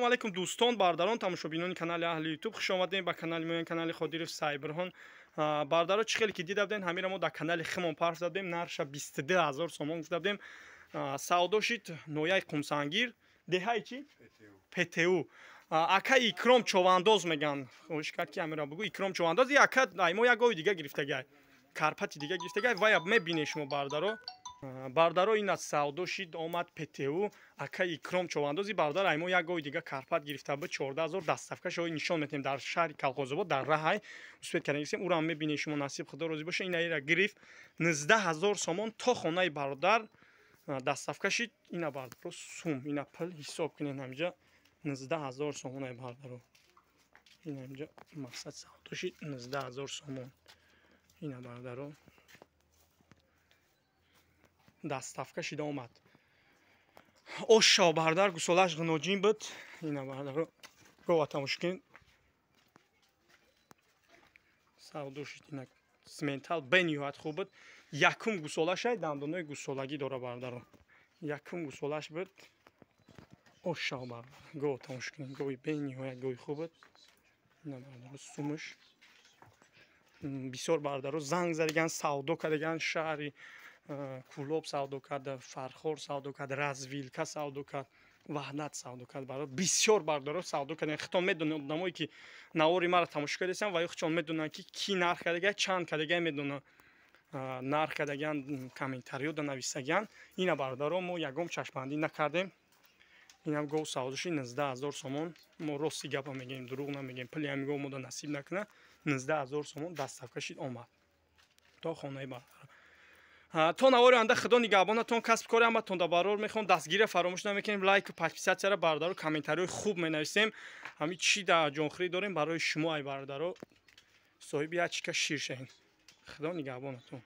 Ассалому алайкум дӯстон, бардарон, тамошобинони канали Аҳли Ютуб. Хуш омадем ба канали моян, канали Қодиров Сайбирҳон. Бардаро, чӣ хеле ки дида будем, ҳамира мо дар канали химон парф задем, нархша 22 000 сомон гуфта будем. Савдо шид, нояи Қумсангир, деҳаи чӣ? ПТУ. Ака Икром Човандоз меган. Хоҳиш кард, ки ҳамира бугӯ. Икром Човандоз, и ака ай мо як гови дига гирифтагай. Карпати дига гирифтагай. Вая мебинед шумо, бардаро. Бардаро, ин аз савдо шид, омад ПТУ, ака Икром Човандози бардар ай мо як гови дига карпат гирифта буд, 14 000 доставка шо нишон метем, дар шаҳри Калхозобод дар раҳай успеть карда гирифтем. Уро ҳам мебинед шумо, насиб Худо розӣ боша. Ина ира гирифт 19 000 сомон, то хонаи бародар доставка шид. Ина, бардаро, сум, ина пул ҳисоб кунед, ҳамиҷа 19 000 сомон ай бардаро. Ина ҳамиҷа мақсад савдо шид 19 000 сомон. Ина, бардаро, доставка шида омад. Ошо, бардар, гусолаш ғиноҷин буд. Ина, бардаро, гова тамошо кунед, савдо шид. Ина симментал бениҳоят хуб буд, якум гусолашай, дандонои гусолагӣ дора, бардаро, якум гусолаш буд. Ошо, бардар, гова тамошо кунед, гови бениҳоят гови хуб буд. Ина, бардаро, сумуш бисёр. Бардаро занг задаган, савдо кардаган, шаҳри Кӯлоб савдо кард, Фархор савдо кард, Развилка савдо кард, Ваҳдат савдо кард. Барои бисёр бардаро савдо кардем. Хитон медонед, одамое ки навори маро тамошо кардесам ва ё худшон медонанд, ки кӣ нарх кардагай, чанд кардагай, медонанд, нарх кардаган, комментариёда нависаган. Ина, бардаро, мо ягон чашмбандӣ накардем. Инам гов савдо шид 19 000 сомон. Мо рости гапа мегӯем, дурӯғ намегӯем. Пули ҳами гов мода насиб накунад. 19 000 сомон доставка шид, омад то хонаи бардаро. То навори оянда Худо нигаҳбонатон, касб кори ҳаматон да барор мехоҳам. Дастгирия фаромӯш намекунем, лайку подписаться ра, бародаро, комментариҳои хуб менависем. Ҳами чӣ дар ҷонхӯрӣ дорем барои шумо, ай бародаро, соҳиби як чика шир шавем. Худо нигаҳбонатон.